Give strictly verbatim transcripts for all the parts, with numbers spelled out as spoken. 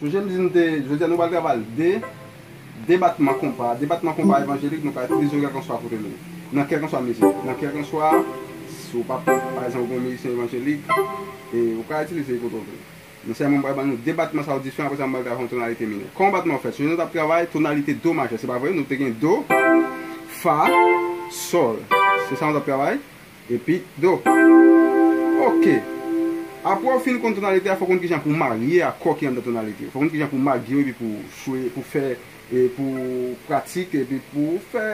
Sonje m di nou te, jodi a nou pral travay de, de batman konpa, de batman konpa evanjelik nou ka itilize yo kèlkanswa kote nou ye. Nan kèlkanswa mizik, nan kèlkanswa si w pa, pa egzanp, ou yon mizisyen evanjelik, e ou ka itilize l kote w vle. Men sèlman m pral ban nou de batman sa yo diferan, apre sa m pral travay yon tonalite minè. Kòman batman yo fèt? Sonje nou t ap travay tonalite do majè, se pa vre? Nou te gen do, fa, sòl. Se sa nou t ap travay? Epi do. Oke. Apre w fin konn tonalite a, fò w konn kijan pou w marye akò ki anndan tonalite. Fò w konn kijan pou w marye yo epi pou w jwe, pou w fè, e pou w pratike, epi pou w fè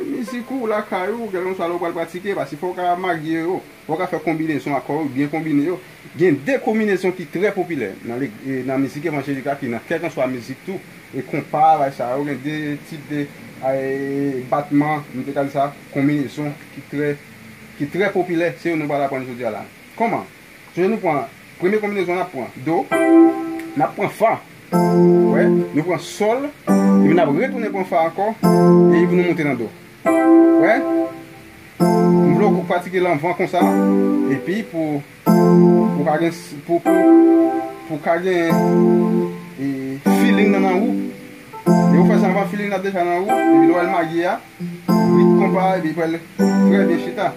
mizik ou lakay ou, kèlkanswa lè w pral pratike, paske fò w ka marye yo, fò w ka fè konbinezon akò yo, byen konbine yo. Gen de konbinezon ki trè popilè nan leg-, e nan mizik evanjelik la, ki nan kèlkanswa mizik tou, e konpa, bagay sa yo, gen de tip de, e, batman, nou te ka di sa, konbinezon ki trè ki trè popilè, se yo nou pral aprann jodi a la. Kòman? Sonje nou pran, premye konbinezon n ap pran, do, n ap pran fa. Wè, nou pran sòl, epi n ap retounen pran fa ankò, epi pou nou monte nan do. Wè? M vle w pratike l anvan konsa, epi pou, pou ka gen, pou, pou, pou ka gen, e, feeling nan nan ou. Lè w fè sa anvan, feeling nan deja nan ou, epi lè w al marye a, rit konpa, epi pral trè byen chita.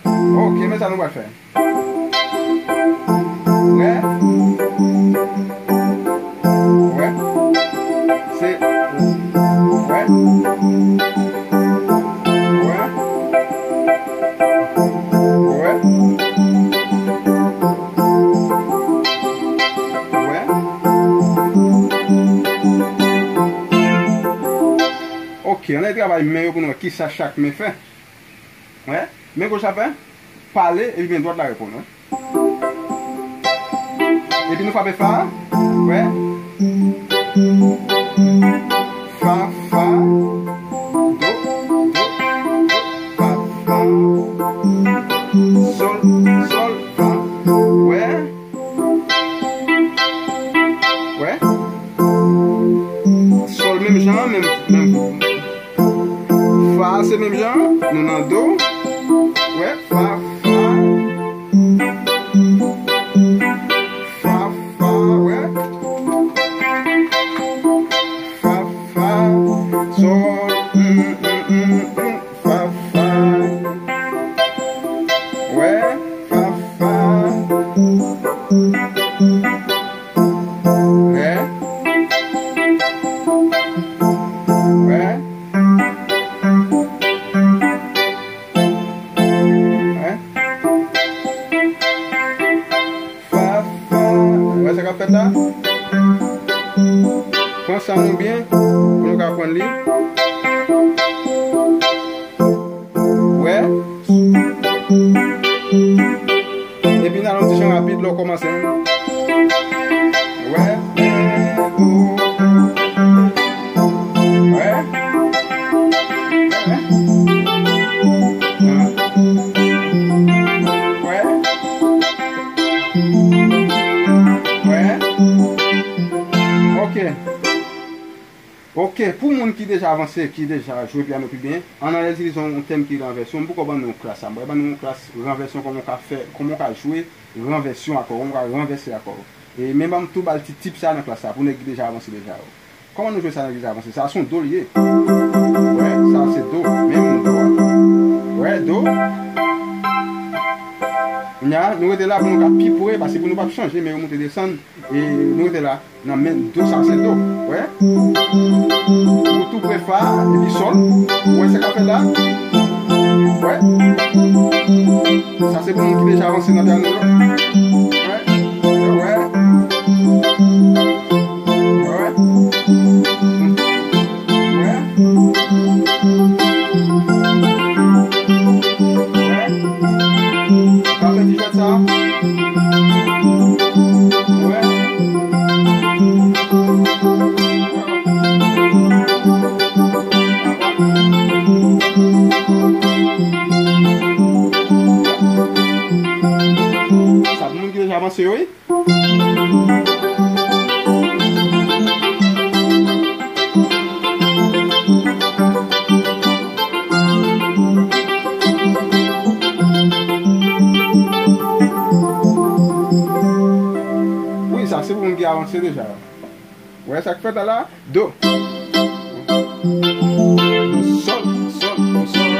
Ok, men sa nou pral fè. Wè. Wè. Se. Wè. Wè. Wè. Wè. Ok, ann al travay men yo pou nou wè kisa chak men fè. Wè, men gòch la fè, pale, epi men dwat la reponn, wè. Epi nou frape fa, wè. Fa, fa, do, do, do, fa, fa. Sòl, sòl, fa, wè. Wè. Sòl menm jan, menm, menm. Fa se menm jan, nou nan do. Wè, fa, fa. Fa, fa, wè. Fa, fa. Sòl, mm, mm, mm, mm. Fa, fa. Wè, fa, fa. Wè. Wè. Wè. Fa, fa. Wè sa k ap fèt la? Pran san nou byen pou nou ka konn li. Wè. Epi n al yon ti jan rapid lè w kòmanse. Wè. Wè. Wè. Wè. Ok. Ok, pou moun ki deja avanse, ki deja jwe pyano pi byen, ann al itilize yon tèm ki ranvèse. M poko ban nou klas sa. M pral ban nou yon klas ranvèse, kòman w ka fè, kòman w ka jwe ranvèse akò, kòman w ka ranvèse akò. E men ban m tou ba l ti tip sa nan klas sa, pou nèg ki deja avanse deja yo. Kòman nou jwe sa nèg ki deja avanse? Sa se yon do li ye. Wè, sa se do, menm do a. Wè, do. Kounya, nou rete la pou nou ka pi pre, paske pou nou p ap chanje, men yo monte desann. E nou rete la, nan men do sa se do. Wè. Ou tou pre fa, epi sòl. Ou wè sa k ap fèt la? Wè. Sa se pou moun ki deja avanse nan pyano yo. Wè. Wè. Wè. Wè. Wè. Sa fè ti jwèt sa. Wè. Sa se pou moun ki avanse deja. Wè sa k fèt la la? Do. Sòl, sòl, sòl.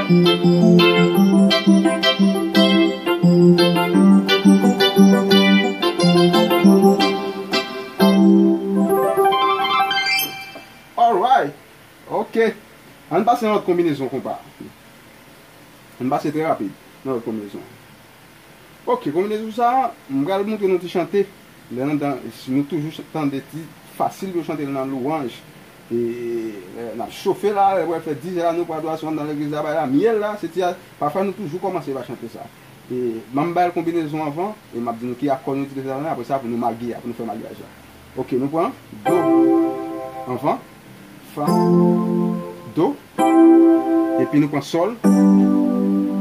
Alright. Ok. Ann pase nan lòt konbinezon konpa. Ann pase trè rapid nan lòt konbinezon. Ok, konbinezon sa, m pral montre nou ti chante. Lè nan dan, nou toujou ch-, tande ti fasil pou yo chante l nan lwanj. E lè n ap chofe la, lè pral fè diz è la, nou pral adorasyon nan legliz la, bay la, myèl la, se ti a, pafwa nou toujou kòmanse pa chante sa. E m ap bay l konbinezon anvan, e m ap di nou ki akò nou itilize ladan, apre sa pou nou magle, apre nou fè maglaj la. Ok, nou pran do anvan, fa, do, epi nou pran sòl,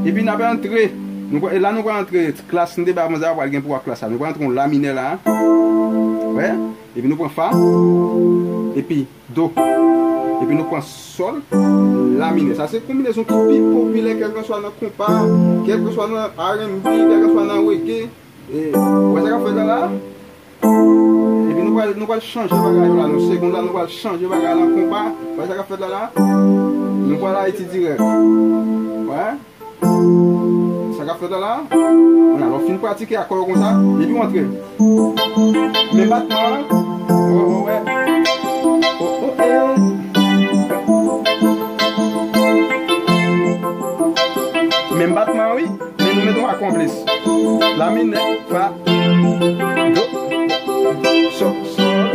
epi n ap antre, nou pran, e la nou pral antre klas nou te bay avan sa, pral gen pou klas la. Nou pral antre yon la minè la, wè, epi nou pran fa, epi do. Epi nou pran sòl, la minè. Sa se konbinezon ki pi popilè, kèlkanswa nan konpa, kèlkanswa nan R and B, kèlkanswa nan reggae. E, wè sa k ap fèt la la? Epi nou pral, nou pral chanje bagay yo la. Nan segonn la, nou pral chanje bagay la nan konpa. Wè sa k ap fèt la la? Nou pral Ayiti dirèk. Wè? Sa k ap fèt la la? Ann, lè w fin pratike akò yo konsa, epi w antre. Men batman an. Oh, oh, wè. Oh, oh, eh. Men batman an, wi. Men nou mete yon akò anplis. La minè, fa, do, sòl, sòl.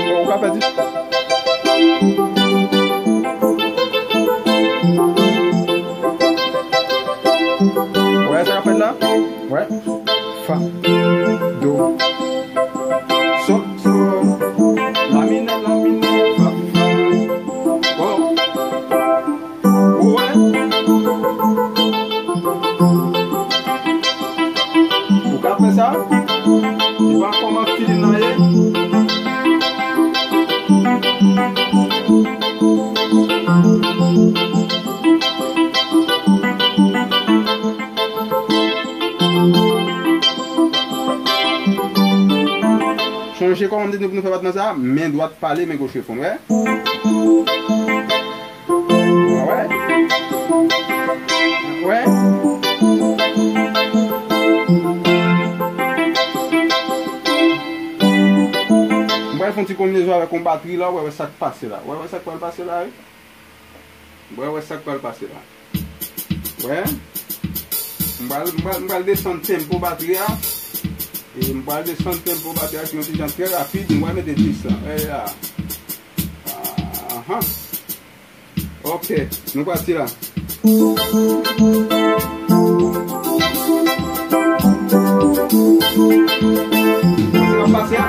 Oh, ou ka pèdi. Wè sa k ap fèt la? Wè. Fa, do, sòl, sòl. La minè, la minè, fa, fa. Oh. Ou wè? Ou ka fè sa? Ou pa kòman filin nan ye? Sonje kòman m te di nou pou nou fè batman sa, men dwat pale, men goch reponn, wè. Wè. Wè. M pral fè yon ti konbinezon avèk yon batri la, wè, wè sa k pase la. Wè, wè sa k pral pase la, wi. Wè, wè sa k pral pase la. Wè. M pral, m pral, m pral desann tempo batri a. E m pral desann tempo batri a, se yon ti jan trè rapid, m pral mete dis la. Wè la. Ahan. Ok, nou pati la. Sa k ap pase a?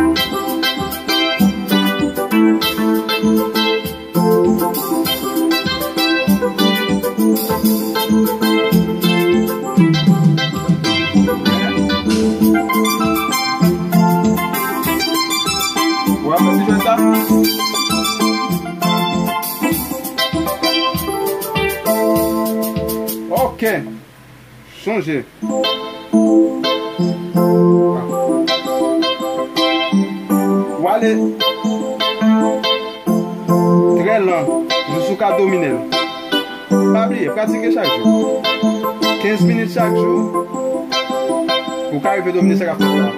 Ou ap fè ti jwèt sa? Ok. Sonje. W ale trè lan, jis ou ka domine l. Pa bliye, pratike chak jou. Kenz minit chak jou, ou ka rive domine sa k ap fèt la.